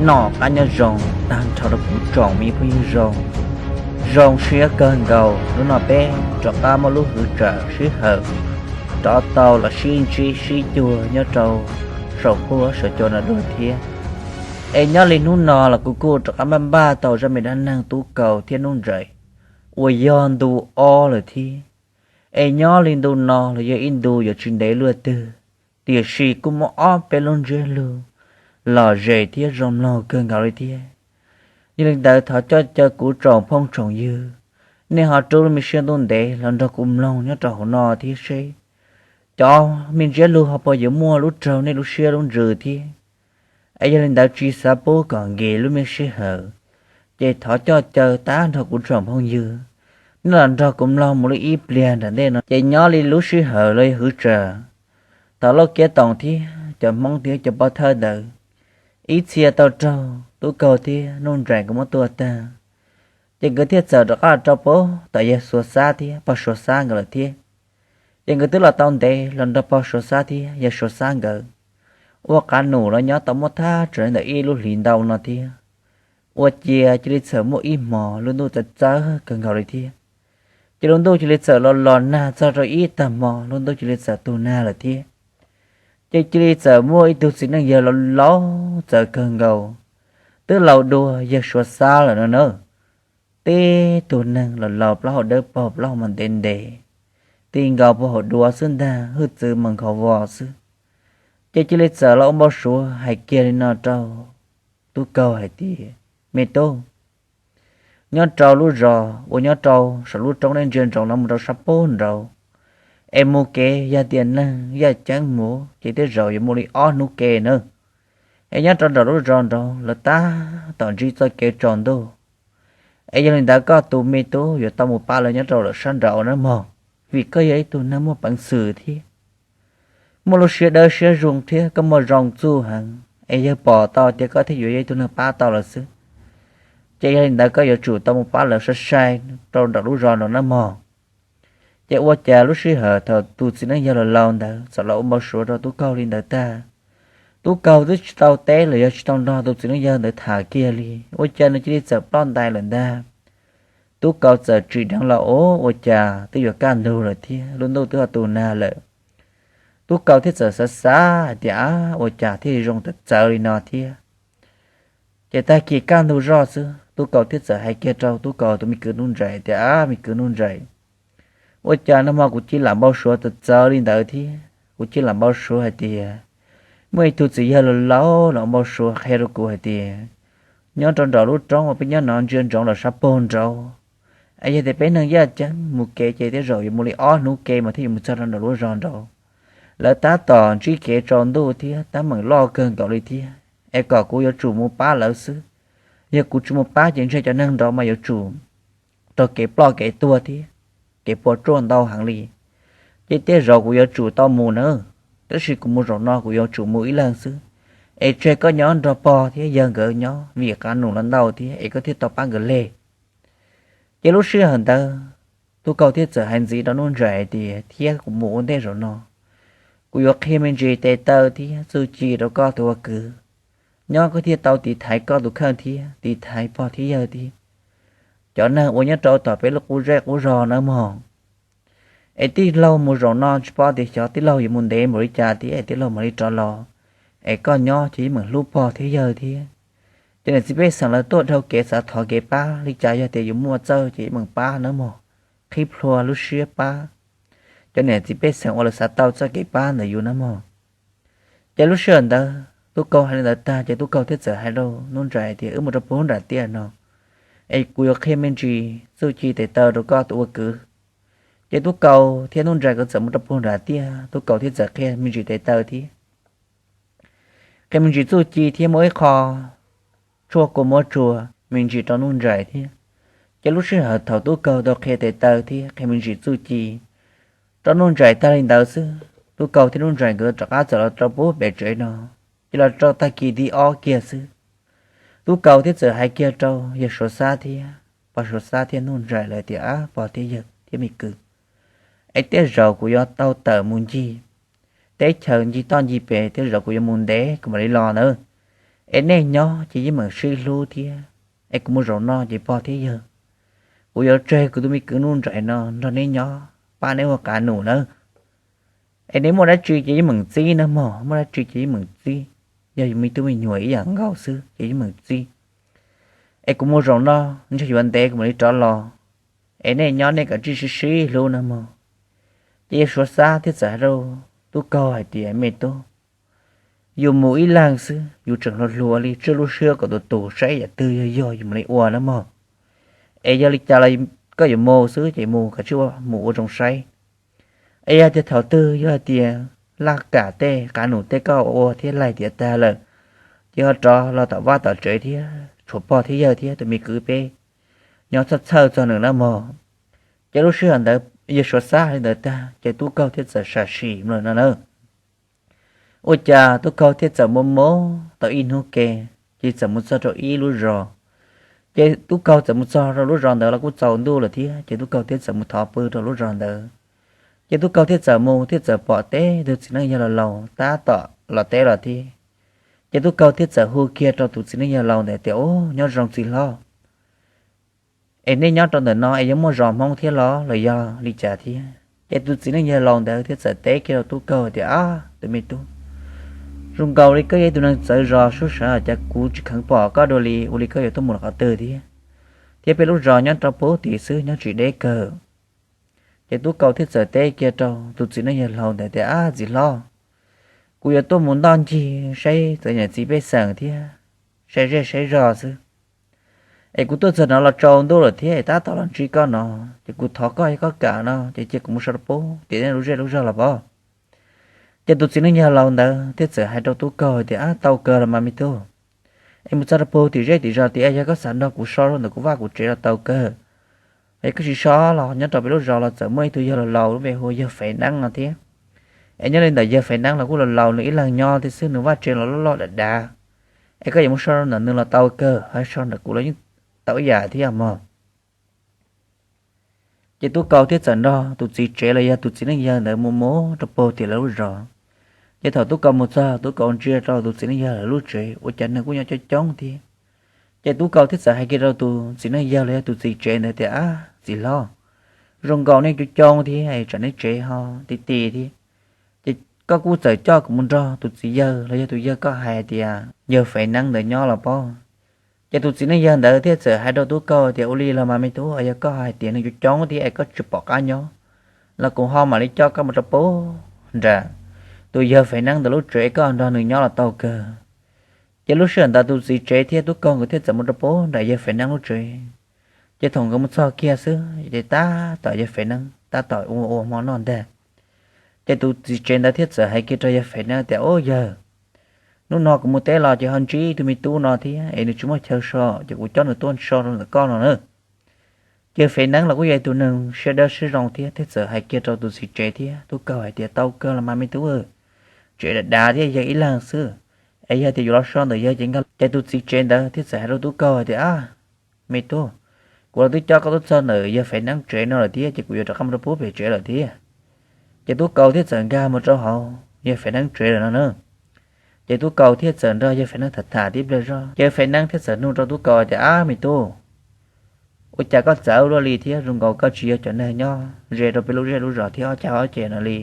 Noj qab nyob zoo tag nrho rau kuv tsoom me phooj ywg zoo, zoo siab kawg nkaus hnub no peb rov qab muaj lub hwv tsam sij hawm rov tau los sib ntsib sib cuag nyob rau saum huab saum cua no dua thiab. Es nyob li hnub no los kuv kuj rov qab npaj npaj tau zaj me dab neeg Tub Kaus thiab Nuj Nraim uas yog ntu ob lawm thiab. Es nyob li ntu no los yog ib ntu yuav tsis ntev luaj twg, tiam sis kuj muaj ob peb lub ntsiab lus lom zem thiab zoo mloog kawg nkaus li thiab. Yog li ntawd thov coj caw kuv tsoom phooj tsoom ywg, nej ho rub lub me siab ntuj ntev los nrog kuv mloog nyob rau hauv no thiab seb cov me ntsiab lus ho puas yuav muaj lub raug nej lub siab lub ntsws thiab. Es yog li ntawd tsis xav pub kom nkim lub me sij hawm, ces thov coj caw tag nrho kuv tsoom phooj ywg, nej los nrog kuv mloog mus li ib pliag nram ntej no. Ces nyob li lub sij hawm los yog hwv tsam thaum Lauj Kiab Toom thiab cov Hmoob thiab cov pov thawj ntawd ib txhia tau raug Tub Kaus thiab Nuj Nraim nkawd muab tua tag, ces nkawd thiaj txawm rov qab los rau pem tom yawg Suav Xab thiab pog Suav Xab nkawd lawm thiab. Ces nkawd twb los tau ntev los nrog pog Suav Xab thiab yawg Suav Xab nkawd ua qab num los nyob tau muaj thaj tsam li ntawm ib lub hlis ntau no thiab. Ua ciav cia li txawm muaj ib hmos lub ntuj txawv txawv kawg nkaus li thiab. Ces lub ntuj cia li txawm los los nag txog rau ib tag hmo lub ntuj cia li txawm tu nag lawm thiab. Ces cia li txawm muaj ib tug txiv neej yawg laus laus txawv kawg nkaus, twb laus dua yawg Suav Xab lawm no na. Tib tug neeg laus laus plaub hau dawb paug plaub hau mas ntev ntev, ti nkaus puag hauv duav xwb ntag, hwj txwv mas nkhaus vos xwb. Ces cia li txawm los ua npau suav hais kiag li no rau Tub Kaus hais tias, me tub, nyob rau lub zos uas nyob rau saum lub roob nej ntsia ntsoov no mus rau sab pem nraud, es mus kev yog tias neeg yaj ceeb mus ces tej zaum yuav mus li ob hnub kev na. Es nyob rau nram lub zos nraud lawv tab tom ntsib txoj kev tsaus ntuj. Es yog li ntawd koj tus me tub yuav tau mus pab lawv nyob rau lawm sab nraud na mog, vim koj yog ib tug neeg muaj peev xwm thiab muaj lub siab dawb siab zoo thiab koj muaj zoo txuj heev, es yawg pom tau tias koj thiaj yuav yog ib tug neeg pab tau lawv xwb. Ces yog li ntawd koj yuav tsum tau mus pab lawv sai sai rau nram lub zos nraud na mog. Ces ua cas lub sij hawm thaum tus txiv neej yawg laus laus ntawd txawm los ua npau suav rau Tub Kaus li ntawd tag, Tub Kaus twb tsis tau teb los yog tsis tau nrog tus txiv neej yawg ntawd tham kiag li, ua cas nws cia li txawm ploj ntais lawm ntag. Tub Kaus txawm tsim dheev los ua, ua cas twb yuav kaj ntug lawm thiab lub ntuj twb ho tu nag lawm. Tub Kaus thiaj txawm xav xav hais tias, ab, ua cas thiaj zoo txawv txawv li no thiab. Ces tag kis kaj ntug zoj xwb Tub Kaus thiaj txawm hais kiag rau Tub Kaus tus me kwv Nuj Nraim tias, ab, me kwv Nuj Nraim, ua cas nag hmo kuv cia li lam npau suav txawv txawv li ntawd thiab, kuv cia li lam npau suav hais tias muaj ib tug txiv yawg laus laus los npau suav qhia rau kuv hais tias nyob rau nram lub roob uas peb nyob no ntsia ntsoov los sab pem nraud, es yog tias peb neeg yaj ceeb mus kev ces tej zaum yuav mus li ob hnub kev mas thiaj yuav mus txog rau nram lub zos nraud. Lawv tab tom ntsib kev tsaus ntuj thiab tab meem loj kawg nkaus li thiab, es kom kuv yuav tsum mus pab lawv xwb. Yog kuv tsis mus pab ces ntshe cov neeg nraud mas yuav tsum raug kev ploj kev tuag thiab kev puas tsuaj ntau heev li. Ces tej zaum kuv yuav tsum tau mus na, tab sis kuv mus zaum no kuv yuav tsum mus ib leeg xwb, es tseg koj nyob nrog pog thiab yawg nkawd nyob vim qab num los ntau thiab es koj thiaj tau pab nkawd leg. Ces lub sij hawm ntawd Tub Kaus thiaj txawm hais ntxiv rau Nuj Nraim hais tias, thiab kuv mus ua ntej zaum no, kuv yuav qhia me ntsis tes taw thiab txuj ci rau koj tus ua kwv, nyob koj thiaj tau tiv thaiv koj tus kheej thiab tiv thaiv pog thiab yawg thiab cov neeg uas nyob rau tom peb lub qub zej qub zog nawb mog. Es tij laug mus zaum no tsis paub tias xyov tij laug yuav mus ntev npaum li cas thiab es tij laug mam li rov los, es koj nyob ces yeej meem hlub pog thiab yawg thiab. Cov niam txiv pej xeem lawv tuaj dhau kev xav thov kev pab li cas yog tias yus muaj txawj ces yeej meem pab nawb mog, qhib plhuav lub siab pab cov niam txiv pej xeem uas lawv xav tau txoj kev pab ntawm yus nawb mog. Ces lub sij hawm ntawd Tub Kaus hais li ntawd tag ces Tub Kaus thiaj txawm hais rau Nuj Nraim tias, wb mus rau puag nram tiaj no, es kuv yuav qhia me ntsis txuj ci tes taw rau koj tus ua kwv. Ces Tub Kaus thiab Nuj Nraim nkawd txawm mus rau puag nram tiaj, Tub Kaus thiaj txawm qhia me ntsis tes taw thiab qhia me ntsis txuj ci thiab muaj ib qho tshuaj kua muab tsuag me ntsis rau Nuj Nraim thiab. Ces lub sij hawm thaum Tub Kaus tau qhia tes taw thiab qhia me ntsis txuj ci rau Nuj Nraim tag li ntawd xwb, Tub Kaus thiab Nuj Nraim nkawd rov qab txawm los rau puag pem tsev no, ces los rau tag kis thib ob kiag xwb, Tub Kaus thiaj txawm hais kiag rau yawg Suav Xab thiab pog Suav Xab thiab Nuj Nraim lawv tias, ab, pog thiab yawg thiab me kwv, es tej zaum kuv yuav tau tawm mus ncig teb chaws ncig toj ncig pem, tej zaum kuv yuav mus ntev kuv mam li los nawb. Es nej nyob ces yeej meem sib hlub thiab, es kuv mus zaum no ces pog thiab yawg, kuv yuav tseg kuv tus me kwv Nuj Nraim no nrog neb nyob pab neb ua qav num nawb. Es neb muaj dab tsi ces yeej meem txib nawb mog, muaj dab tsi ces yeej meem txib. Yog yus me tub me nyuam ib yam nkaus xwb ces yeej meem txib. Es kuv mus zaum no, ntshe yuav ntev kuv mam li rov los. Es nej nyob nej kav tsij sib sib hlub nawb mog. Ces yawg Suav Xab thiaj txawm hais rau Tub Kaug hais tias, Me tub, yus mus ib leeg xwb yus tseem hluas hluas li, tswj lub siab kom tus tus saib yam twg yog yog yus mam li ua nawb mog. Es yog li cas los koj yuav mus xwb ces mus kav tsij ua mus ua zoo saib. Es yog tias thaum twg yog hais tias laj kam tej qav num tej koj ua thiab laig tiav tag lawm, ces ho rov los tom vaj tom tsev thiab tshuav pog thiab yawg thiab tus me kwv peb nyob txhawj txhawj txog nws nawb mog. Ces lub sij hawm ntawd yawg Suav Xab li ntawd tag ces Tub Kaug thiaj txawm sam sim mloog no na. Ua cas Tub Kaug thiaj txawm mus mus tau ib hnub ke, ces txawm mus txog rau ib lub zos. Ces Tub Kaug txawm mus txog rau lub zos ntawd los kuj tsaus ntuj lawm thiab, ces Tub Kaug thiaj txawm mus thov pw rau lub zos ntawd. Ces Tub Kaug thiaj txawm mus thiaj txawm pom teb tus txiv neej yawg laus laus tab tom los teb los thiab. Ces Tub Kaug thiaj txawm hu kiag rau tus txiv neej yawg laus ntawd tias, Ub, nyob zoo txiv hlob. Es nej nyob rau ntawm no es yog muaj zos Hmoob thiab los los yog li cas thiab? Ces tus txiv neej yawg laus ntawd thiaj txawm teb kiag rau Tub Kaug tias, Ab, tus me tub, zoo nkaus li koj yog ib tug neeg txawv zos sub sawv, cas kuv tsis kheev pom koj dua li, ua li koj yuav tuaj mus rau qhov twg thiab? Thiab peb lub zos nyob rau pem tid xwb, nyob tsis deb kawg. Ces Tub Kaug thiaj txawm teb kiag rau tus txiv neej yawg laus ntawd tias, Ab, txiv hlob, kuv yuav tuaj mus ntoj ncig saib txawv niam txiv pej xeem thiab saib zej saib zos xwb. Es kuv tuaj txog no los tsaus ntuj lawm thiab, tab tom los ntsib koj no, ces kuv thov koj, yog koj kam no ces cia kuv mus so rau pem tim nej lub zej lub zog los pob. Ces tus txiv neej yawg laus ntawd thiaj txawm hais rau Tub Kaug tias, Ab, tau kawg los mas me tub. Es mus txog rau pem tim zej tim zos tias, yog koj xav nrog kuv so rau ntawm kuv vaj kuv tsev los tau kawg. Es koj tsis so los nyob rau peb lub zos los txawm muaj ib tug yawg laus laus lub npe hu ua yawg Fem Neeb no thiab. Es nyob li ntawm yawg Fem Neeb los kuj laus laus, nws ib leeg nyob thiab xwb, nws vaj tsev los loj loj dav dav. Es koj yuav mus so rau ntawm nws los tau kawg, ho so ntawm kuv los yeej tau ib yam thiab mog. Ces Tub Kaug thiaj txawm nrog tus txiv tsev los yog tus txiv neej yawg ntawd mus mus rau pem tim lawv lub zos. Ces thaum Tub Kaug mus txog, Tub Kaug ntsia rau tus txiv neej yawg lawv lub tsev ua cas neeg kuj nyob coob coob thiab. Ces Tub Kaug thiaj txawm hais kiag rau tus txiv neej yawg los yog tus txiv tsev ntawd tias, Ab, txiv hlob, zoo nkaus nej coob coob thiab, tsam nej tsev ho ti ti thiab. Ces koj kuj txawm coj kuv mus nrog tus txiv yawg los yog tus yawg koj hais tias yawg Fem Neeb ntawd nyob los pob. Ces tus txiv neej yawg ntawd thiaj txawm hais rau Tub Kaug tias, Ua li los mas me tub, yog koj hais tias neeg coob coob thiab es koj tsis pom qab nyob los kuv ho mam li coj koj mus rau pem nram tus yawg Fem Neeb ntawd lub tsev, koj nrog nws nyob los tau kawg. Ces lub sij hawm ntawd tus txiv tsev thiab Tub Kaug nkawd thiaj txawm mus rau pem nram yawg Fem Neeb lub tsev. Ces thaum nkawd mus txog kiag xwb ces tab tom yawg Fem Neeb tab tom ua ua hmo noj ntag. Ces tus txiv tsev ntawd thiaj txawm hais kiag rau yawg Fem Neeb tias, Ub yawg, hnub no kuv mus teb los ces ho ntsib tus me tub no thiab es nws tsis muaj chaw so, ces kuv coj nws tuaj so rau ntawm koj no na. Ces Fem Neeb los kuj yog tus neeg siab dawb siab zoo thiab, thiaj txawm hais kiag rau tus txiv tsev thiab Tub Kaug hais tias, Tau kawg los mas me tub, tsev dav dav thiab yawg ib leeg xwb, es yog tias yuav los so ntawm yawg ces nkag. Ces tus txiv tsev ntawd thiaj txawm hais rau Tub Kaug tias, Ab, me tub, kuv los twb coj koj tuaj txog ntawm yawg Fem Neeb tsev no lawm thiab, ces kuv yuav rov qab mus rau pem tsev lawm thiab. Ces Tub Kaug thiaj txawm nkag mus rau hauv yawg Fem Neeb tsev lawm no na. Ces Tub Kaug thiaj txawm nrog yawg Fem Neeb tham tham tib pliag zog, ces Fem Neeb thiaj txawm nug rau Tub Kaug tias, Ab me tub, ua cas koj txawv luaj li thiab, zoo nkaus koj tsis yog cov neeg nyob ze rau peb lub zej lub zos thiab ob cag ob ceg no li?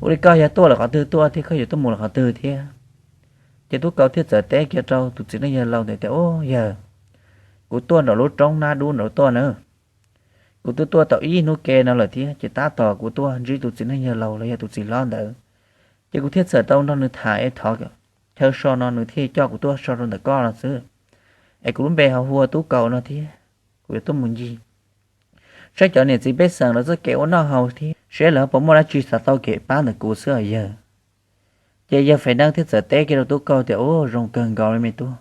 Ua li koj yog tuaj lawm qhov twg tuaj thiab koj yuav tuaj mus lawm qhov twg thiab? Ces Tub Kaug thiaj txawm teb kiag rau tus txiv neej yawg laus ntawd tias, Ub yawg, kuv tuaj nram lub roob Nab Dub nraud tuaj na. Kuv twb tuaj tau ib hnub ke no lawm thiab, ces tab tom kuv tuaj ntsib tus txiv neej yawg laus los yog tus txiv hlob ntawd, ces kuv thiaj txawm tau nrog nws tham es thov chaw so no nws thiaj coj kuv tuaj so rau ntawm koj no xwb. Es kuv lub npe ho hu ua Tub Kaug no thiab, kuv yuav tuaj mus ncig saib cov niam txiv pej xeem lawv txoj kev ua noj haus thiab seb lawv puas muaj dab tsi xav tau kev pab ntawm kuv xwb os yawg. Ces yawg Fem Neeb thiaj txawm teb kiag rau Tub Kaug tias, Ub, zoo kawg nkaus li me tub.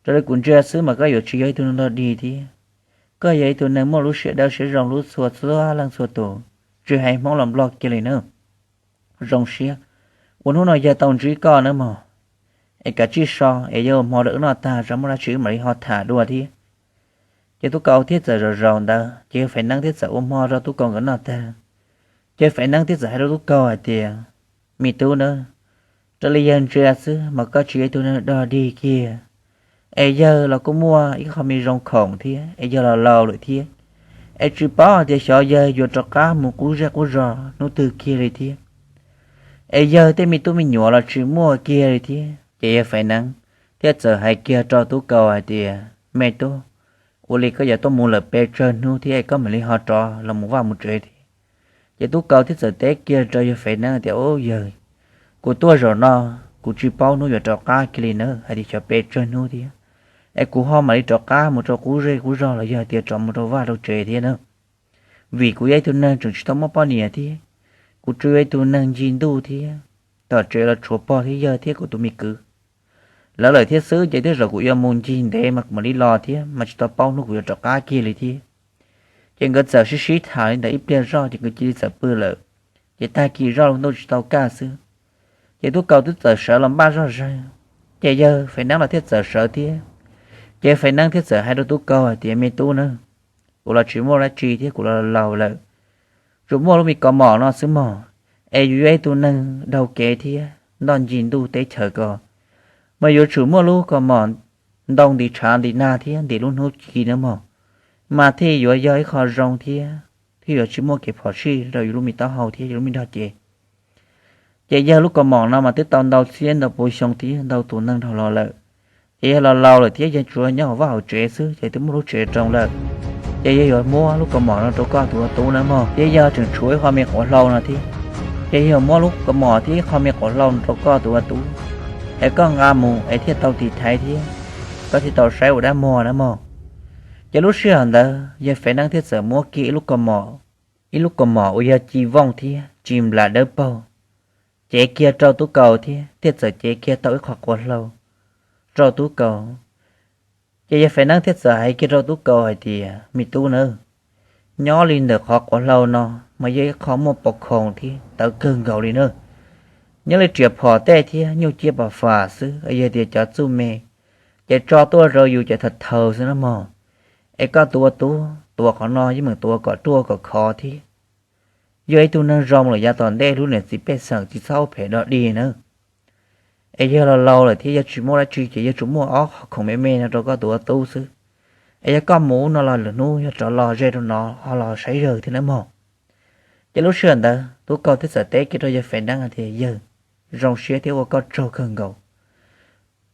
Raws li kuv ntsia xwb mas koj yuav tsis yog ib tug neeg dog dig thiab, koj yog ib tug neeg muaj lub siab dawb siab zoo lub txhua txhua leej txhua tus, tsis hais Hmoob los Nplog kiag li na. Zoo siab uas hnub no yawg tau ntsib koj nawb mog. Es kav tsij so es yawg ua hmo rau wb noj tag tso, muaj dab tsi wb mam li ho tham dua thiab. Ces Tub Kaug thiaj txawm zaum zaum ntawd ces yawg Fem Neeb thiaj txawm ua hmo rau Tub Kaug nkawd noj tag. Ces Fem Neeb thiaj txawm hais rau Tub Kaug hais tias, Me tub na, Raws li yawg ntsia xwb mas koj tsis yog ib tug neeg dog dig kiag, es yawg los kuj muaj ib qho me zoo khoom thiab, es yawg los laus lawm thiab, es tsis paub hais tias xyov yawg yuav rov qab mus qub zej qub zog hnub twg kiag li thiab, es yawg tej me tub me nyuam los tsis muaj kiag li thiab. Ces yawg Faiv Neeb thiaj txawm hais kiag rau Tub Kaus hais tias, Me tub, ua li koj yuav tuaj mus lawm peb tsawg hnub thiab es koj mam li ho rov los mus vaj mus tsev thiab? Ces Tub Kaus thiaj txawm teb kiag rau yawg Faiv Neeb tias, Ub yawg, kuv tuaj zaum no, kuv tsis paub hnub yuav rov qab kiag li na, hais tias xyov peb tsawg hnub thiab, es kuv ho mam li rov qab mus rau qub zej qub zog los yog tias rov mus rau vaj rau tsev thiab na. Vim kuv yog ib tug neeg tseem tsis tau muaj poj niam thiab, kuv tsuas yog ib tug neeg ncig ntuj thiab, tom tsev los tshuav pog thiab yawg thiab kuv tus me kwv lawv lawm thiab xwb, ces tej zaum kuv yuav mus ncig ntev mas kuv mam li los thiab, mas tsis tau paub hnub kuv yuav rov qab kiag li thiab. Ces nkawd txawm sib sib tham li ntawd ib pliag zoj ces nkawd cia li txawm pw lawm. Ces tag kis zoj lub ntuj tsis tau kaj xwb, ces Tub Kaus twb txawm sawv los npaj zog zeeg, ces yawg Faiv Neeb los thiaj txawm sawv thiab. Ces Faiv Neeb thiaj txawm hais rau Tub Kaus hais tias, Me tub na, kuv los tsis muaj dab tsi thiab, kuv los laus lawm, tsuas muaj lub me kaus mom no xwb mog, es yuav yog ib tug neeg dhau kev thiab ntoj ncig ntuj teb chaws ko, mas yuav tsum muaj lub kaus mom ntoo ntim tshav ntim nag thiab ntim lub hnub ci na mog, mas thiaj yuav yog ib qho zoo thiab thiaj yuav tsis muaj kev phom sij rau yus lub me taub hau thiab yus lub me nrog cev. Ces yawg lub kaus mom no mas twb tau ntau txhiab ntau pua xyoo thiab ntau tus neeg dhau los lawm, ces yawg los laus lawm thiab yawg tsuas nyob hauv vaj hauv tsev xwb ces twb muaj lub tsev zoo lawm. Ces yawg yuav muab lub kaus mom no rau koj tus ua tub na mog, thiab yog tseem tshuav ib qho me quav hlau no thiab, ces yawg yuav muab lub kaus mom thiab ib qho me quav hlau no rau koj tus ua tub, es koj nqa mus es thiaj tau tiv thaiv thiab koj thiaj tau saib ua dab muag na mog. Ces lub sij hawm ntawd yawg Faiv Neeb thiaj txawm muab kiag ib lub kaus mom, ib lub kaus mom uas yog ci vooj thiab ci nplas dawb paug, cev kiag rau Tub Kaus thiab thiaj txawm cev kiag tau ib qho quav hlau rau Tub Kaus. Ces yawg Faiv Neeb thiaj txawm hais kiag rau Tub Kaus hais tias, Me tub na, nyob li ntawm qhov quav hlau no mas yog ib qho muaj pov khoom thiab tawv kawg nkaus li na. Nyob li riam phom tej thiab nyuj ciab pam fam xwb, yog tias cov txuj me ces tso tuaj rau yus cov thaum thaum xwb na mog. Es koj tus ua tub tuav qhov no yeej meem tuav kom ruaj kom khov thiab, yog ib tug neeg zoo lawm yav tom ntej lub niam txiv pej xeem tsis txhob ua phem dog dig na. Es yawg los laus lawm thiab yawg tsis muaj dab tsi ces yawg tsuas muaj ob qho khoom me me no rau koj tus ua tub xwb. Es yog koj mus ub no los lwm hnub yog rov los ze rau no ho los saib yawg thiab nawb mog. Ces lub sij hawm ntawd Tub Kaus thiaj txawm teb kiag rau yawg Faiv Neeb hais tias, Yawg, zoo siab thiab ua koj tsaug kawg nkaus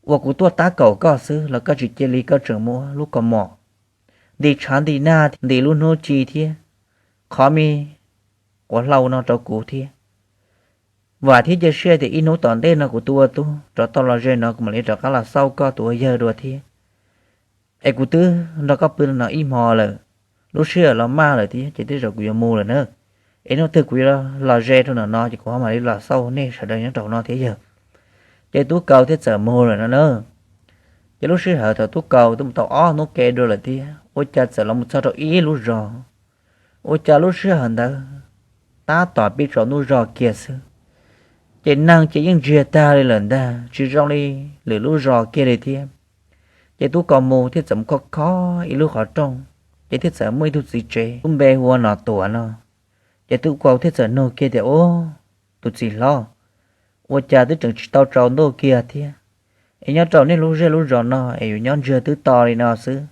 uas kuv tuaj tab kaum koj xwb los koj tsis cia li, koj tseem muab lub kaus mom ntim tshav ntim nag ntim lub hnub ci thiab qhov me quav hlau no rau kuv thiab. Vam thiab cia siab tias ib hnub tom ntej no kuv tus ua tub rov tau los ze no kuv mam li rov qab los xauj koj tus ua yawg dua thiab. Es kuv twb nrog koj pw no ib hmo lawm, lub sij hawm los maj lawm thiab ces tej zaum kuv yuav mus lawm na. Es hnub twg kuv yuav los ze rau ntawm no ces kuv ho mam li los xauj nej sawv daws nyob rau hauv no thiab yawg. Ces Tub Kaus thiaj txawm mus lawm no na. Ces lub sij hawm thaum Tub Kaus twb mus tau ob hnub ke dua lawm thiab ua cas txawm los mus txog rau ib lub zos. Ua cas lub sij hawm ntawd tab tom pib tsaus ntuj zog kiag xwb, ces neeg ces yeej ntsiag tag li lawm ntag, tsis zoo li lwm lub zos kiag li thiab. Ces Tub Kaus mus thiaj txawm mus khob khob ib lub qhov rooj, ces thiaj txawm muaj ib tug txiv tsev lub npe hu ua Nom Tuam no. Ces Tub Kaus thiaj txawm nug kiag tias, Ub, tus txiv hlob, ua cas twb tseem tsis tau tsaus ntuj kiag thiab, es nyob rau nej lub zej lub zos no es yuav nyob ntsiag twb to li no xwb,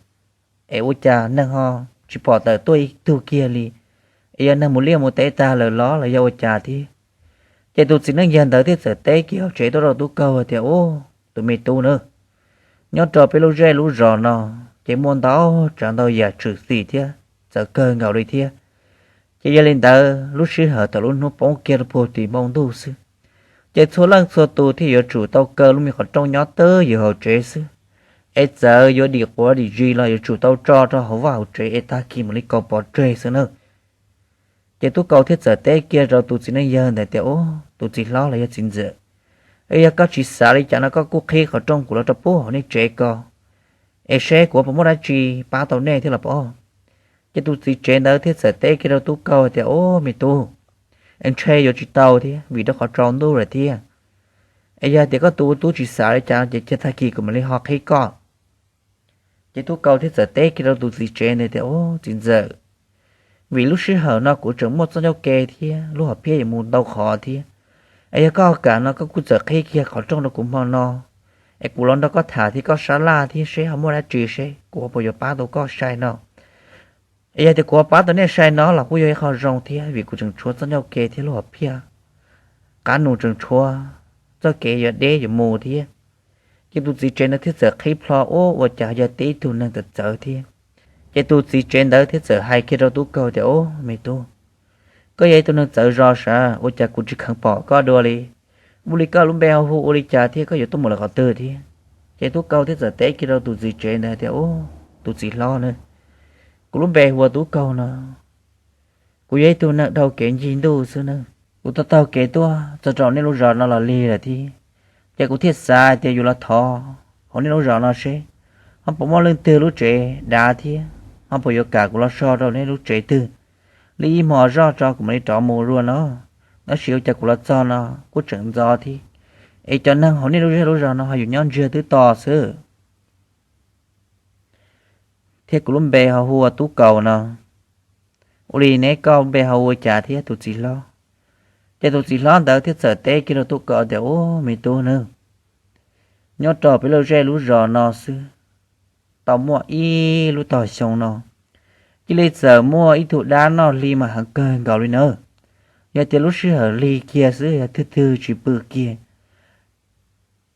es ua cas neeg ho tsis pom tawm tuaj ib tug kiag li? Es yog neeg mus liaj mus teb tag lawm los los yog ua cas thiab? Ces tus txiv neej yawg ntawd thiaj txawm teb kiag hauv tsev tuaj rau Tub Kaus tias, Ub, tus me tub na, nyob rau peb lub zej lub zos no ces muaj ntau tsav ntau yam tshwm sim thiab txawv kawg nkaus li thiab. Ces yog li ntawd lub sij hawm thaum lub hnub poob kiag rau puag tim npoo ntuj xwb, ces txhua leej txhua tus thiaj yuav tsum tau kaw lub me qhov rooj nyob twj ywm hauv tsev xwb. Es txawm yuav dim quav dim zis los yuav tsum tau tso rau hauv vaj hauv tsev es tag kis mam li kaus pov tseg xwb na. Ces Tub Kaus thiaj txawm teb kiag rau tus txiv neej yawg ntawd tias, Ub, tus txiv hlob los yog txiv ntxawm, es yog koj tsis xav li cas no koj kuj qhib qhov rooj kuv los rau puag hauv nej tsev ko, es seb kuv puas muaj dab tsi pab tau nej thiab los pov. Ces tus txiv tsev ntawd thiaj txawm teb kiag rau Tub Kaus tias, Ub, me tub, es ntshe yuav tsis tau thiab vim rau qhov tsaus ntuj lawm thiab. Es yog tias koj tus ua tub tsis xav li cas no ces cia tag kis kuv mam li ho qhib koj. Ces Tub Kaus thiaj txawm teb kiag rau tus txiv tsev ntawd tias, Ub, txiv ntxawm, vim lub sij hawm no kuv tseem muaj txoj ncauj ke thiab lub hom phiaj yuav mus ntau qhov thiab, Es yog koj kam no koj kuj txawm qhib kiag qhov rooj rau kuv hmo no, es kuv los nrog koj tham thiab koj sab laj thiab seb ho muaj dab tsi seb kuv ho puas yuav pab tau koj sai no. Es yog tias kuv ho pab tau nej sai no los kuj yog ib qho zoo thiab, vim kuv tseem tshuav txoj ncauj kev thiab lub hom phiaj, qab nus tseem tshuav, txoj kev yuav deb yuav mus thiab. Ces tus txiv tsev ntawd thiaj txawm qhib plho, ua cas yog tib tug neeg txawv txawv thiab. Ces tus txiv tsev ntawd thiaj txawm hais kiag rau Tub Kaug tias, Ub, me tub, koj yog ib tug neeg txawv zog sav, ua cas kuv tsis kheev pom koj dua li? Ua li koj lub npe ho hu ua li cas thiab koj yuav tuaj mus lawm qhov twg thiab? Ces Tub Kaug thiaj txawm teb kiag rau tus txiv tsev ntawd tias, Ub, tus txiv hlob na, kuv lub npe hu ua Tub Kaug no. Kuv yog ib tug neeg dhau kev ncig ntuj xwb na. Kuv tau taug kev tuaj txog rau nej lub zos no los lig lawm thiab, ces kuv thiaj xav tias yuav los thov hauv nej lub zos no seb ho puas muaj leej twg lub tsev dav thiab ho puas yuav kam kuv los so rau nej lub tsev twg li ib hmo zoj tso kuv mam li rov mus dua no. Tab sis ua cas kuv los txog no kuj tseem ntxov thiab, es cov neeg hauv nej lub zej lub zos no ho yus nyob ntsiag twb to xwb. Thiab kuv lub npe ho hu ua Tub Kaug no. Ua li ne koj lub npe ho ua cas thiab tus txiv hlob? Ces tus txiv hlob ntawd thiaj txawm teb kiag rau Tub Kaug tias, Ub, me tub na, nyob rau peb lub zej lub zos no xwb, tau muaj ib lub tog xyoo no cia li txawm muaj ib tug dab noj hli mas heev kawg nkaus li na. Yog tias lub sij hawm lig kiag xwb yog twg twg tsis pw kiag,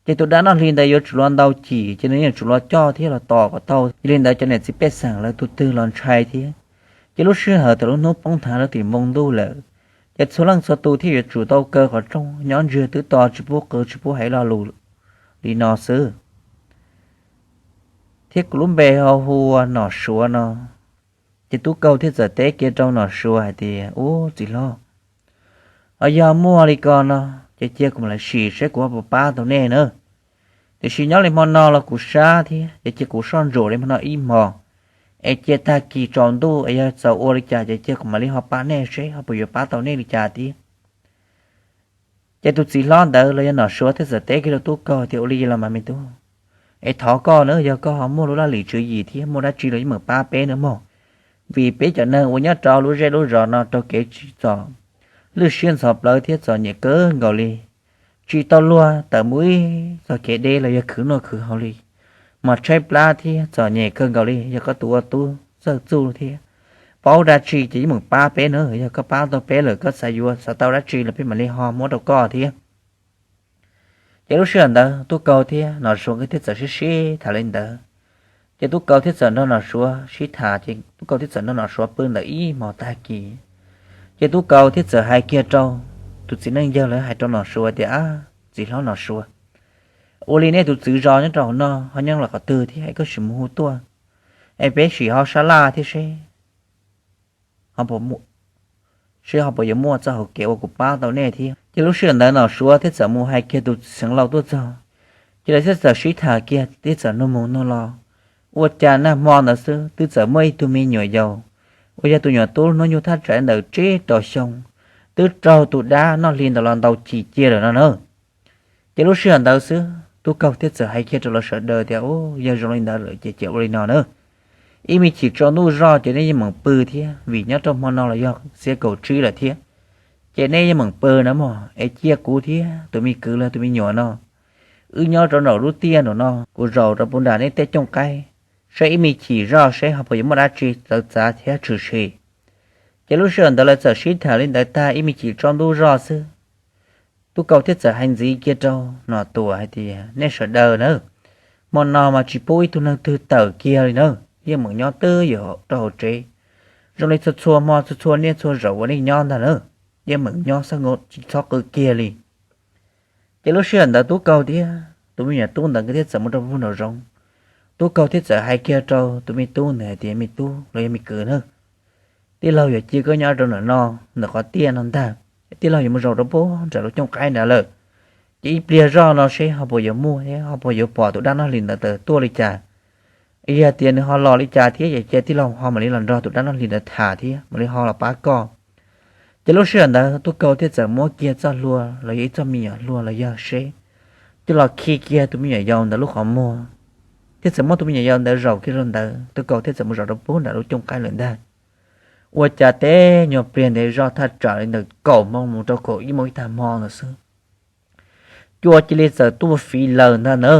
ces tus dab noj hli ntawd yuav tsum los ntaus cim, ces nws yuav tsum los coj thiab los tos kom tau. Yog li ntawd cov niam txiv pej xeem lawv tus twg los ntshai thiab. Ces lub sij hawm thaum lub hnub poob thav rau tim npoo ntuj lawm, ces txhua leej txhua tus thiaj yuav tsum tau kaw qhov rooj nyob ntsiag twb to tsis pub qw tsis pub hais lo lus li no xwb. Thiab kuv lub npe ho hu ua Nom Suav no. Ces Tub Kaug thiaj txawm teb kiag rau Nom Suav hais tias, Ub, txiv hlob, ho yog muaj li ko no ces cia kuv mam li sim seb kuv ho puas pab tau nej na. Tiam sis nyob li hmo no los kuv sab thiab, ces cia kuv soj ntsuam li hmo no ib hmos, es cia tag kis tsaus ntuj es yog txawm ua li cas ces cia kuv mam li ho pab nej seb ho puas yuav pab tau nej li cas thiab. Ces tus txiv hlob ntawd los yog Nom Suav thiaj txawm teb kiag rau Tub Kaug tias, Ua li los mas me tub, es thov koj na, yog koj ho muaj lub laj lim tswv yim thiab muaj dab tsi los yeej meem pab peb na mog, vim peb cov neeg uas nyob rau lub zej lub zos no rau kev tsim txom lwj siab ntxhov plawv thiab txom nyem kawg nkaus li, tsis tau luag tawm mus ib txoj kev deb los yog khwv noj khwv haus li, mas tshaib plab thiab txom nyem kawg nkaus li. Yog koj tus ua tub txawj txuj thiab paub dab tsi ces yeej meem pab peb na, yog koj pab tau peb lawm koj xav yuav xav tau dab tsi los peb mam li ho muab rau koj thiab. Ces lub sij hawm ntawd Tub Kaug thiab Nom Suav nkawd thiaj txawm sib sib tham li ntawd. Ces Tub Kaug thiaj txawm nrog Nom Suav sib tham, ces Tub Kaug thiaj txawm nrog Nom Suav pw ntawm ib hmos tag kis. Ces Tub Kaug thiaj txawm hais kiag rau tus txiv neej yawg lawv hais rau Nom Suav tias, Ab, txiv hlob Nom Suav, ua li nej tus txwv zos nyob rau hauv no ho nyob lawm qhov twg thiab es koj sim mus hu tuaj, es peb sim ho sab laj thiab seb seb ho puas yuav muaj txoj hauv kev uas kuv pab tau nej thiab. Ces lub sij hawm ntawd Nom Suav thiaj txawm mus hais kiag tus txiv xeev laus tuaj txog, ces lawv thiaj txawm sib tham kiag thiaj txawm nug mus nug los, ua cas nag hmo ntawd xwb twb txawm muaj ib tug me nyuam yaus uas yog tus nyuam tub hnub nyoog thaj tsam ntawm tsib rau xyoo twb raug tus dab noj hli ntawd los ntaus cim cia lawm no na. Ces lub sij hawm ntawd xwb Tub Kaug thiaj txawm hais kiag rau lawv sawv daws tias, Ub, yog zoo li ntawd lawm ces cia ua li no na, ib me chim tsaus ntuj zoj ces nej yeej meem pw thiab, vim nyob rau hmo no los yog xiab kaum tsib lawm thiab, ces nej yeej meem pw na mog, es cia kuv thiab tus me kwv los tus me nyuam no wb nyob rau nraum lub tiaj nraum no, kuv zaum rau puag nram nej tej cooj qaib, saib ib me chim zoj seb ho puas yuav muaj dab tsi txawv txav thiab tshwm sim. Ces lub sij hawm ntawd lawv txawm sib tham li ntawd tag ib me chim tsaus ntuj zoj xwb, Tub Kaug thiaj txawm hais ntxiv kiag rau Nom Tuam hais tias, Nej sawv daws na, hmo no mas tsis pub ib tug neeg twg tawm kiag li na, yeej meem nyob twj ywm rau hauv tsev. Zoo li txhua txhua hmo txhua txhua niaj txhua zaus uas nej nyob ntag na, yeej meem nyob xab nkaus tsis txhob qw kiag li. Ces lub sij hawm ntawd Tub Kaug thiab tus me nyuam tub ntawd nkawd thiaj txawm mus rau puag nraum zoov. Tub Kaug thiaj txawm hais kiag rau tus me tub ntawd hais tias, Me tub los yog me kwv na, tij laug yuav cia koj nyob rau ntawm no, ntawm qhov tiaj no ntag, tij laug yuav mus zaum rau puag nram lub cooj qaib ntawd lawm. Ces ib pliag zoj no seb ho puas yuav muaj thiab ho puas yuav pom tus dab noj hli ntawd tawm tuaj li cas. Yog tias nws ho los li cas thiab ces cia tij laug ho mam li los nrog tus dab noj hli ntawd tham thiab mam li ho los pab koj. Ces lub sij hawm ntawd Tub Kaug thiaj txawm muab kiag txoj hlua los yog ib txoj me nyuam hlua los yog seb coj los khi kiag tus me nyuam yaus ntawd lub qhov muag, thiaj txawm muab tus me nyuam yaus ntawd zaum kiag rau ntawd, Tub Kaug thiaj txawm mus zaum rau puag nram lub cooj qaib lawm ntag. Ua cas teb nyuag pliag ntev zoj thaj tsam li ntawm kaum moo mus rau kaum ib moo ib tag hmo ntawd xwb, cua cia li txawm tuaj fiv lawm ntag na.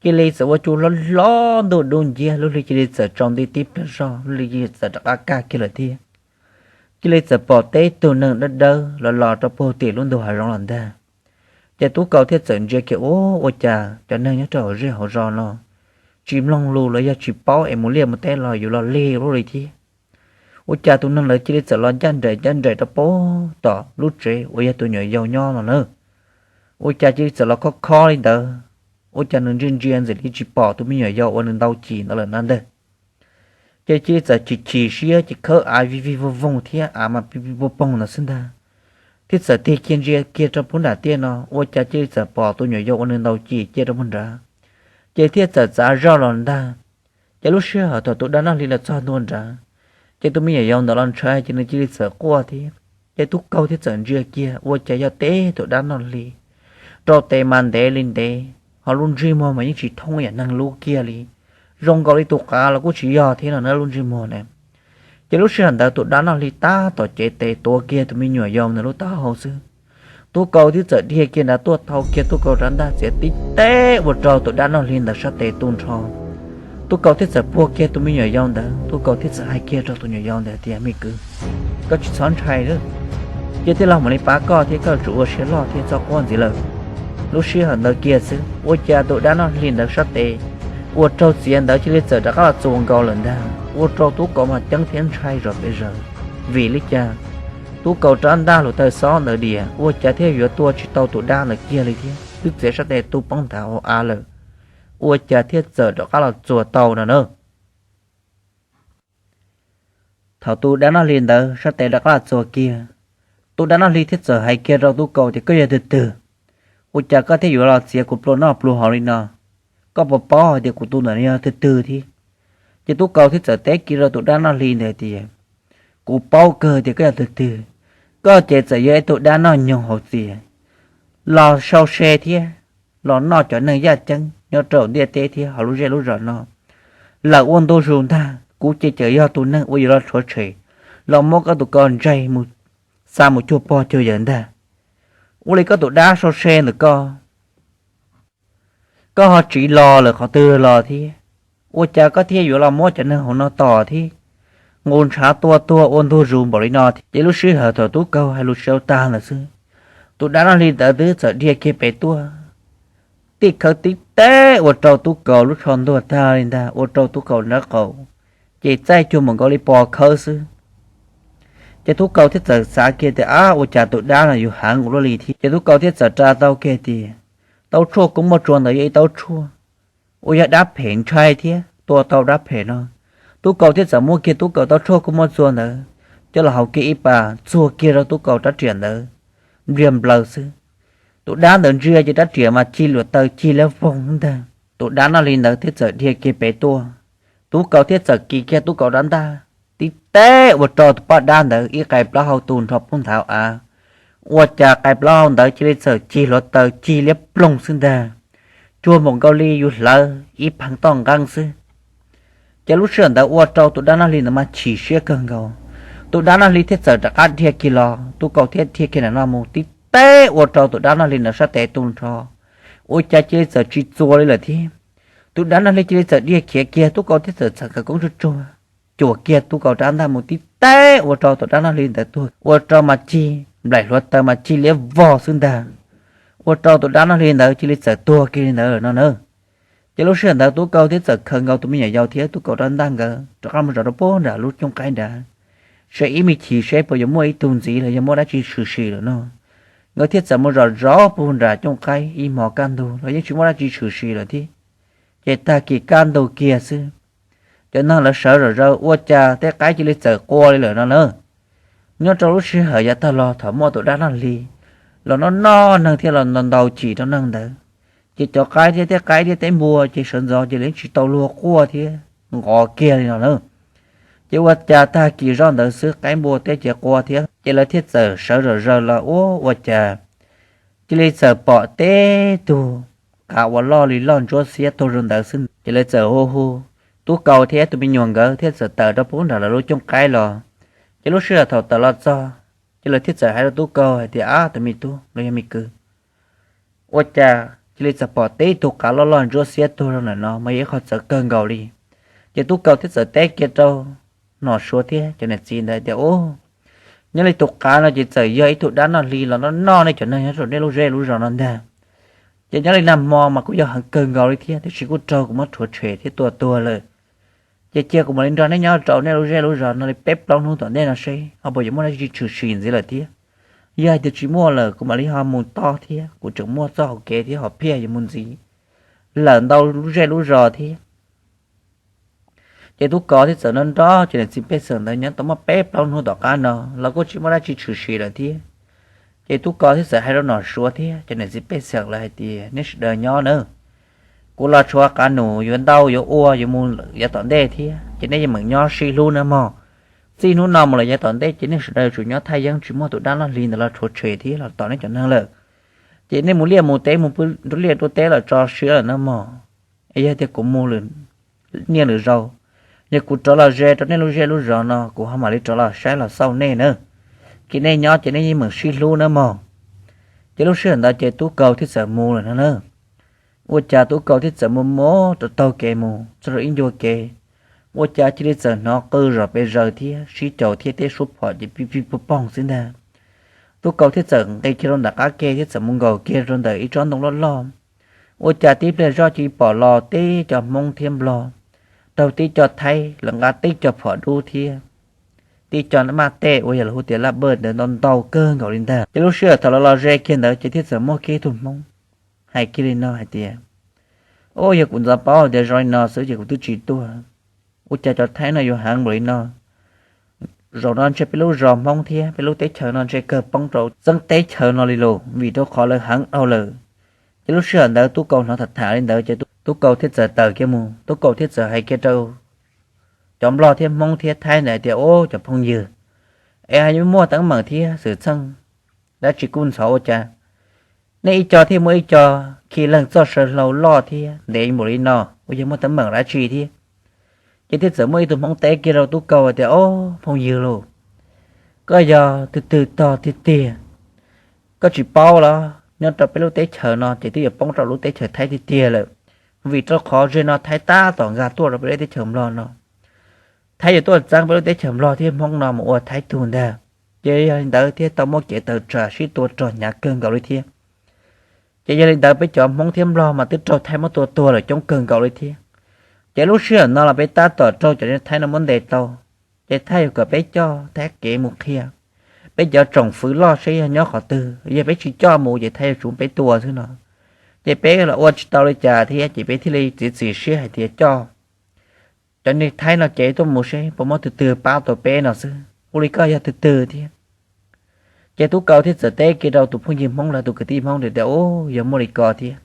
Cia li txawm ua cua hlob hlob ntuj dub nciab, lub hli cia li txawm tsaus nti tib pliag zog, lub hli cia li txawm rov qab kaj kiag lawm thiab. Cia li txawm pom teb tug neeg dawb dawb los los rau puag tim lub ntug hav zoov los ntag. Ces Tub Kaus thiaj txawm ntsia kiag, ua cas cov neeg nyob rau hauv zej hauv zos no tsis mloog lus los yog tsis paub es mus liaj mus teb los yuav los lig ua luaj li thiab. Ua cas tus neeg lawv cia li txawm los ncaj nraim ncaj nraim rau puag tom lub tsev uas yog tus nyuam yaus nyob no na. Ua cas cia li txawm los khob khob li ntawd, ua cas nws ntsia ntsia ntxim li tsis pom tus me nyuam yaus uas nws ntaus cim ntawd lawm na ntag. Ces cia li txawm chim chim siab ces khawb av vij vij voog voog thiab av mas pij pij poog poog ntawd xwb ntag. Thiaj txawm tig kiag ntsia kiag rau puag nram tiaj no, ua cas cia li txawm pom tus nyuam yaus uas nws ntaus cim cia rau puag nrad. Ces thiaj txawm txav zoj los ntag. Ces lub sij hawm thaum tus dab noj hli los txog ntua nrad, ces tus me nyuam yaus ntawd los ntshai ces nws cia li txawm quaj thiab. Ces Tub Kaus thiaj txawm ntsia kiag, ua cas yog teb tus dab noj hli rau tes mas ntev li ntev, ho lub ntsej muag mas yeej tsis thoob yam neeg lub kiag li, zoo nkaus li tus qav los kuj tsis yog thiab no na lub ntsej muag na. Ces lub sij hawm ntawd tus dab noj hli tab tom cev tes tuav kiag tus me nyuam yaus ntawd lub taub hau xwb. Tub Kaus thiaj txawm dhia kiag nrad tuaj thau kiag Tub Kaus rab ntaj txiav tib teb ua rau tus dab noj hli ntawd sab tes tu nrho. Tub Kaus thiaj txawm puag kiag tus me nyuam yaus ntawd, Tub Kaus thiaj txawm hais kiag rau tus nyuam yaus ntawd tias, me kwv, koj tsis txhob ntshai lawm, cia tej laug mam li pab koj thiab koj yuav tsum ua siab loj thiab txhob quaj ntxiv lawm. Lub sij hawm ntawd kiag xwb ua cas tus dab noj hli ntawd sab tes ua raug txiav ntawd cia li txawm rov qab los txuas nkaus lawm ntag, ua rau Tub Kaus mas ceeb thiab ntshai zom pes zaws. Vim li cas Tub Kaus rab ntaj hluav taws xob ntawd diam ua cas thiaj yuav tua tsis tau tus dab ntawd kiag li thiab, twb txiav sab tes tu poob nthav hauv av lawm, ua cas thiaj txawm rov qab los txuas tau no na. Thaum tus dab noj hli ntawd sab tes rov qab los txuas kiag, tus dab noj hli thiaj txawm hais kiag rau Tub Kaus tias, koj yog tus twg? Ua cas koj thiaj yuav los txiav kuv plua noj plua haus li no? Koj puas paub hais tias kuv tus ntawm no yog tus twg thiab? Ces Tub Kaus thiaj txawm teb kiag rau tus dab noj hli ntawd tias, kuv paub kawg tias koj yog tus twg. Koj ces txawm yog ib tug dab noj nyoog hauv txias, los sau se thiab los noj cov neeg yaj ceeb nyob rau ntiaj teb thiab hauv lub zej lub zos no. Lawm ua ntu zus ntag, kuv ces txawm yog tus neeg uas yuav los rhuav tshem, los muab koj tus ko ntsaig mus, xa mus cuag pog cuag yawm ntag. Ua li koj tus dab sau se ntawm koj, koj ho tsiv los lawm qhov twg los thiab? Ua cas koj thiaj yuav los muab cov neeg hauv no tom thiab nqus ntshav tua tuag ua ntu zus npaum li no thiab? Ces lub sij hawm thaum Tub Kaus hais lus tsis tau tag ntawd xwb, tus dab noj hli ntawd twb txawm dhia kiag pem tuaj, tib khawb tib teb ua rau Tub Kaus lub tsho ntuag tag li ntag, ua rau Tub Kaus nrab qaum ces txaij cuag npaum nkaus li pos khawb xwb. Ces Tub Kaus thiaj txawm xav kiag tias, ab, ua cas tus dab no yus heev ua luaj li thiab. Ces Tub Kaus thiaj txawm rau tau kiag tias, taub tshuaj kub muaj txua ntawd yog ib taub tshuaj uas yog dab phem ntshai thiab tua tau dab phem no. Tub Kaus thiaj txawm muab kiag Tub Kaus taub tshuaj kub muaj txua ntawd coj los haus kiag ib pas txuag kiag rau Tub Kaus rab riam ntawd, npliag nplaws xwb. Tus dab ntawd ntsia ces rab riam mas cig hluav taws cig liab voog ntag. Tus dab noj hli ntawd thiaj txawm dhia kiag pem tuaj, Tub Kaus thiaj txawm kis kiag Tub Kaus rab ntaj, tib teb ua rau tus poj dab ntawd ib qais plaub hau tu nrho poob nthav av. Ua cas qais plaub hau ntawd cia li txawm cig hluav taws cig liab ploog xwb ntag, cuag npaum nkaus li yus hlawv ib pheev toj nqeeb xwb. Ces lub sij hawm ntawd ua rau tus dab noj hli ntawd mas chim siab kawg nkaus. Tus dab noj hli thiaj txawm rov qab dhia kiag los, Tub Kaus thiaj dhia kiag nram no mus tib teb ua rau tus dab noj hli ntawd sab tes tu nrho, ua cas cia li txawm tsis txuas li lawm thiab. Tus dab noj hli cia li txawm dhia khiav kiag, Tub Kaus thiaj txawm txhawm khawv koob tsuag tsuag cuam kiag Tub Kaus rab ntaj mus tib teb ua rau tus dab noj hli ntawd tuag, ua rau mas cig nplaim hluav taws mas cig liab vog xwb ntag, ua rau tus dab noj hli ntawd cia li txawm tuag kiag li ntawd no na. Ces lub sij hawm ntawd Tub Kaus thiaj txawm khaws nkaus tus me nyuam yaus thiab Tub Kaus rab ntaj nkawd rov qab mus zov rau pem nram lub cooj qaib nrad, seb ib me chim seb puas yuav muaj ib tug ntxiv los yog muaj dab tsi tshwm sim lawm no. Nkawd thiaj txawm mus zov zov pem nram cooj qaib ib hmos kaj ntug los yeej tsis muaj dab tsi tshwm sim lawm thiab. Ces tag kis kaj ntug kiag xwb, cov neeg lawv sawv zom zaws ua cas tej qaib cia li txawm qua li lawm no na. Nyob rau lub sij hawm yav tag los thaum muaj tus dab noj hli los noj noj neeg thiab los ntaus cim rau neeg ntawd, ces cov qaib thiab tej qaib thiab tej npua ces sawv ntxov ces lawv tsis tau luag quaj thiab nqov kiag li no na. Ces ua cas tag kis zoj ntawd xwb qaib npua tej ces qua thiab, ces lawv thiaj txawm sawv zom zaws los ua ua cas cia li txawm pom teb tug qav uas loj li loj ntsuab xiab tuag rau ntawd xwb. Ces lawv txawm hu hu, Tub Kaus thiab tus me nyuam nkawd thiaj txawm tawm rau pem nram lawv lub cooj qaib los. Ces lub sij hawm thaum tawm los txog, ces lawv thiaj txawm hais rau Tub Kaus hais tias, ab, tus me tub los yog me kwv, Ua cas cia li txawm pom tib tug qav loj loj ntsuab xiab tuag rau ntawm no mas yog ib qho txawv kawg nkaus li. Ces Tub Kaus thiaj txawm teb kiag rau Nom Suav thiab cov niam txiv ntawd tias, Ub, nyob li tus qav no ces txawm yog ib tug dab noj hli los noj noj nej cov neeg nyob rau nej lub zej lub zos no ntag. Ces nyob li nag hmo mas kuj yog heev kawg nkaus li thiab, tiam sis kuj raug kuv muab rhuav tshem thiab tua tuag lawm. Ces cia kuv mam li nrog neb nyob rau nej lub zej lub zos no li peb plaub hnub tom ntej no seb ho puas yuav muaj dab tsi tshwm sim ntxiv lawm thiab. Yog hais tias tsis muaj lawm kuv mam li ho mus tod thiab, kuv tseem muaj txoj hauv kev thiab hom phiaj yuav mus ntxiv lawm ntau lub zej lub zos thiab. Ces Tub Kaus thiaj txawm nrog nrog cov niam txiv pej xeem ntawd nyob tau muaj peb plaub hnub tom qab no los kuj tsis muaj dab tsi tshwm sim lawm thiab. Ces Tub Kaus thiaj txawm hais rau Nom Suav thiab cov niam txiv pej xeem lawv hais tias, Nej sawv daws nyob nawb, kuv los tshuav qav num yuav ntau yuav ua yuav mus yav tom ntej thiab, ces nej yeej meem nyob sib hlub nawb mog. Txij hnub no mus los yav tom ntej ces nej sawv daws yuav tsum nyob thaj yeeb, tsis muaj tus dab loj hli ntawd los rhuav tshem thiab los tom nej cov neeg lawm. Ces nej mus liaj mus teb mus pw rau liaj rau teb los tso siab lawm nawb mog. Es yog tias kuv mus lwm niaj lwm zaus, yog kuv rov los ze rau nej lub zej lub zos no kuv ho mam li rov los saib los xauj nej na. Ces nej nyob ces nej yeej meem sib hlub nawb mog. Ces lub sij hawm ntawd ces Tub Kaus thiaj txawm mus lawm no na. Ua cas Tub Kaus thiaj txawm mus mus rau taug kev mus txog rau ib ncua kev, ua cas cia li txawm hnov qw zom pes zaws thiab sib caum thiab tej suab phom ces pib pib poog poog xwb ntag. Tub Kaus thiaj txawm nqis kiag rau ntawm qab ke thiab txawm mus nkaum kiag rau ntawm ib tsob ntoo loj loj. Ua cas tib pliag zoj cia li pom los tib co Hmoob thiab Nplog, raug tib co Thaib lawv nqa tib co phom dub thiab tib co maj tej uas yog lawv hu tias laj pawj ntawd ntau ntau kawg nkaus li ntag. Ces lub sij hawm thaum lawv los ze kiag ntawd ces thiaj txawm muaj kiag ib tug Hmoob hais kiag li no hais tias, Ub, yog kuv ntxov paub tias zoo li no xwb ces kuv twb tsis tuaj. Ua cas cov Thaib no yuav heev npaum li no? Zaum no ntshe peb lub zos Hmoob thiab peb lub teb chaws no ntshe kawg poob rau txeeb teb chaws no li los vim rau qhov lawv heev dhau lawm. Ces lub sij hawm ntawd Tub Kaus hnov tham tham li ntawd ces Tub Kaus thiaj txawm tawm kiag mus, Tub Kaus thiaj txawm hais kiag rau cov Nplog thiab Hmoob thiab Thaib ntawd hais tias, Ub, cov phooj ywg, es ho yuav muaj teeb meem thiab xwm txheej dab tsi kuj ntxhov ua cas nej ib co thiaj muaj ib co khi leeg txoj saw hlau loj thiab ntev npaum li no, uas yog muaj teeb meem dab tsi thiab? Ces thiaj txawm muaj ib tug Hmoob teb kiag rau Tub Kaus hais tias, Ob, phooj ywg lauj, koj yog twg twg tog tiag tiag? Koj tsis paub los nyob rau peb lub teb chaws no ces twb yuav poob rau lub teb chaws Thaib tiag tiag lawm, vim rau qhov ze no Thaib tab tom nkag tuaj rau peb lub teb chaws Nplog no. Thaib yuav tuaj txeeb peb lub teb chaws Nplog thiab Hmoob no mus ua Thaib tug ntag. Ces yog li ntawd thiaj tau muaj kev tawm tsam sib tua rog hnyav kawg nkaus li thiab. Ces yog li ntawd peb cov Hmoob thiab Nplog mas twb raug Thaib muab tua tuag lawm coob kawg nkaus li thiab. Ces lub sij hawm no los peb tab tom raug cov Thaib no muab ntes tau. Ces Thaib yuav kom peb coj Thaib kev mus qhia peb cov tsoom fwv loj seb yog nyob qhov twg, yog peb tsis coj mus ces Thaib yuav tsum peb tua xwb no. Ces peb los ua tsis tau li cas thiab ces peb thiaj li txiav txim siab hais tias coj cov niag Thaib no kev tuaj mus seb puas muaj twg twg pab tau peb no xwb, ua li koj yog twg twg thiab. Ces Tub Kaus thiaj txawm teb kiag rau tus phooj ywg Hmoob los tus kwv tij Hmoob ntawd tias, Ub, yog muaj li ko thiab,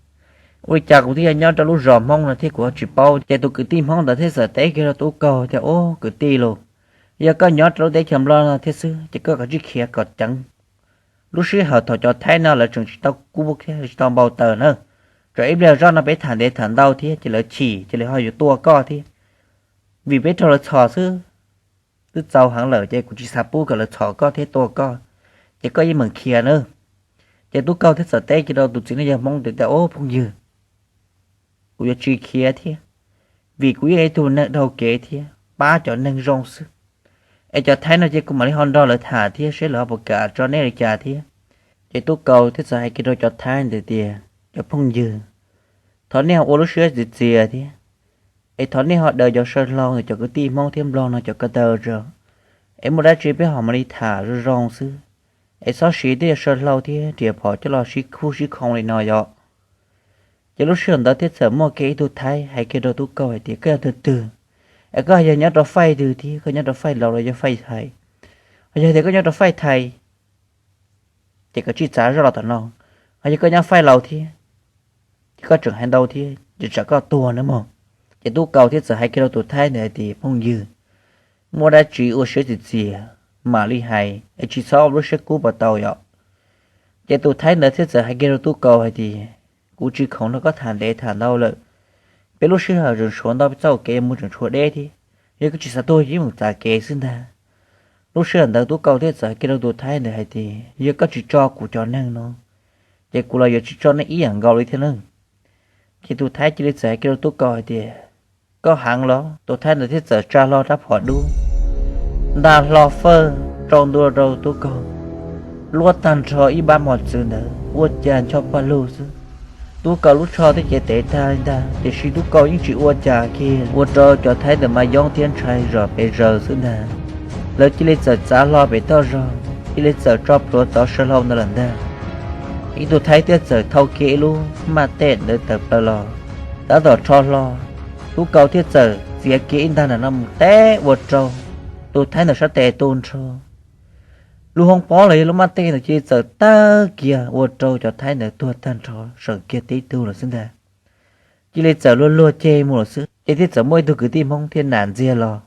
ua li cas kuv twb yog nyob rau lub zos Hmoob no thiab kuv ho tsis paub? Ces tus kwv tij Hmoob ntawd thiaj txawm teb kiag rau Tub Kaus tias, Ub, kwv tij lauj, yog koj nyob rau lub teb chaws Nplog no thiab xwb ces koj kav tsij khiav kom ceev. Lub sij hawm thaum cov Thaib no lawv tseem tsis tau kub thiab tsis tau npau taws na, tsam ib pliag zoj no peb tham ntev tham ntau thiab ces lawv chim ces lawv ho yuav tua koj thiab. Vim peb raug lawv txhom xwb, twb txaus heev lawm ces kuv tsis xav pub kom lawv txhom koj thiab tua koj, ces koj yeej meem khiav nawb. Ces Tub Kaus thiaj txawm teb kiag rau tus txiv neej yawg Hmoob ntawd tias, Ob, phooj ywg, kuv yuav tsis khiav thiab, vim kuv yeej ib tug neeg dhau kev thiab pab cov neeg zoo xwb. Es cov Thaib no ces kuv mam li ho nrog lawv tham thiab seb lawv ho puas kam tso nej li cas thiab. Ces Tub Kaus thiaj txawm hais kiag rau cov Thaib ntawd tias, Cov phooj ywg, thov nej ho ua lub siab txias txias thiab, es thov nej ho daws cov saw hlau ntawm cov kwv tij Hmoob thiab Nplog no cov ko taw tso, es muaj dab tsi peb ho mam li tham zoo zoo xwb, es txhob siv tej saw hlau thiab riam phom coj los sib khub sib khoo li no yom. Ces lub sij hawm ntawd thiaj txawm muaj kiag ib tug Thaib hais kiag rau Tub Kaus hais tias, Koj yog twg twg? Es koj yog nyob rau faij twg thiab? Koj nyob rau faij laus los yog faij thais? Yog tias koj nyob rau faij thais, ces koj tsis txav zoj los tom no. Ho yog koj nyob faij laus thiab, ces koj tseem hais ntau thiab ces tsam koj tuag nawb mog. Ces Tub Kaus thiaj txawm hais kiag rau tus Thaib ntawd hais tias, Phooj ywg, muaj dab tsi ua siab txias txias mam li hais es tsis txhob ua lub siab kub puas tau yom. Ces tus Thaib ntawd thiaj txawm hais kiag rau Tub Kaus hais tias, Kuv tsis khoom nrog koj tham ntev tham ntau lawm. Peb lub sij hawm tseem tshuav ntau, peb txoj kev yuav mus tseem tshuav deb thiab. Yog koj tsis xav tuag yeej mus txav kev xwb ntag. Lub sij hawm ntawd Tub Kaus thiaj txawm hais kiag rau tus Thaib ntawd hais tias, Yog koj tsis tso kuv cov neeg no, ces kuv los yuav tsis tso nej ib yam nkaus li thiab nawb. Ces tus Thaib cia li txawm hais kiag rau Tub Kaus hais tias, Koj heev los? Tus Thaib ntawd thiaj txawm tsa hlo rab phom dub, nta hlo fawj tsau ntua rau Tub Kaus, luab tag nrho ib npab mos txwv ntawd ua cas ncho paj lug xwb. Tub Kaus lub tsho thiab cev tev tag li ntag, tiam sis Tub Kaus yeej tsis ua cas kiag, ua rau cov Thaib ntawd mas yoob thiab ntshai zom pes zaws xwb ntag. Lawv cia li txawm txav hlo pem toj zog, cia li txawm tso plhuav tov saw hlau ntawd lawm ntag. Ib tug Thaib thiaj txawm thau kiag ib lub maj tej ntawd tawm plaws los, tab tom rho hlo, Tub Kaus thiaj txawm txiav kiag ib ntag ntawm no mus teb ua rau tus Thaib ntawd sab tes tu nrho. Lub hoob pob los yog lub maj tej ntawd cia li txawm tawg kiag ua rau cov Thaib ntawd tuag tag nrho, seem kiag tib tug lawm xwb ntag. Cia li txawm luag luag ceg mus lawm xwb. Ces thiaj txawm muaj ib tug kwv tij Hmoob thiaj nam ntxiag los,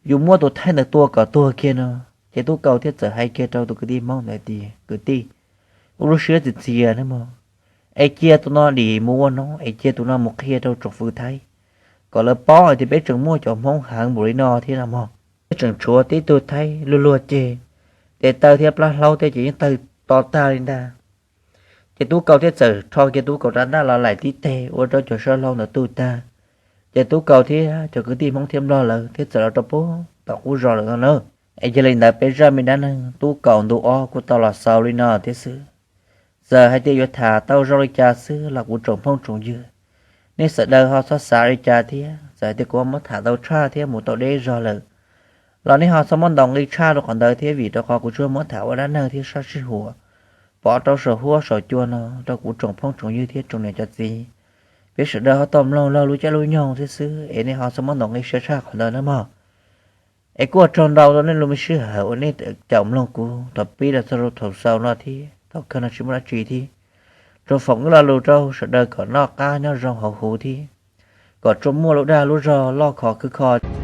yus muab tus Thaib ntawd tua kom tuag kiag no. Ces Tub Kaus thiaj txawm hais kiag rau tus kwv tij Hmoob ntawd tias, Kwv tij, ua lub siab txias txias nawb mog, es cia tus no dim mus ua nob, es cia tus no mus qhia rau tsoom fwv Thaib kom lawv paub hais tias peb tseem muaj cov Hmoob heev npaum li no thiab no mog. Thiab tseem tshuav tib tug Thaib luag luag ceg, tes taw thiab plab hlaub tej ces yeej tawg to tag li ntag. Ces Tub Kaus thiaj txawm rho kiag Tub Kaus rab ntaj los laim tib teg ua rau cov saw hlau ntawd tu tag. Ces Tub Kaus thiab cov kwv tij Hmoob thiab Nplog lawv thiaj txawm los rau puag tom qub zos lawm no na. Es yog li ntawd peb zaj me dab neeg Tub Kaus ntu ob kuj tau los xaus li no thiab xwb. Txawm hais tias yuav tham tau zoo li cas xwb los kuv tsoom phooj tsoom ywg, nej sawv daws ho txhob xav li cas thiab. Txawm hais tias kuv ho muab tham tau tshaj thiab mus tau deb zog lawm los nej ho txhob muab ntaus nqi tshaj rau qhov ntawd thiab, vim rau qhov kuv tsuas muab tham ua dab neeg thiab sab sij huam pov rau saum huab saum cua no rau kuv tsoom phooj tsoom ywg thiab tsoom niam cov txiv, peb sawv daws ho tau mloog laug lub caij lub nyoog thiab xwb, es nej ho txhob muab ntaus nqi siab tshaj qhov ntawd nawb mog. Es kuj ua tsaug ntau rau nej lub me sij hawm uas nej caum mloog kuv thaum pib los txog rau thaum xaus no thiab. Thaum kawg no tsis muaj dab tsi thiab, tsuas foom ib lo lus rau sawv daws kom noj qab nyob zoo hauv huv thiab kom tsuas muaj lub dag lub zog loj khov khwb kho.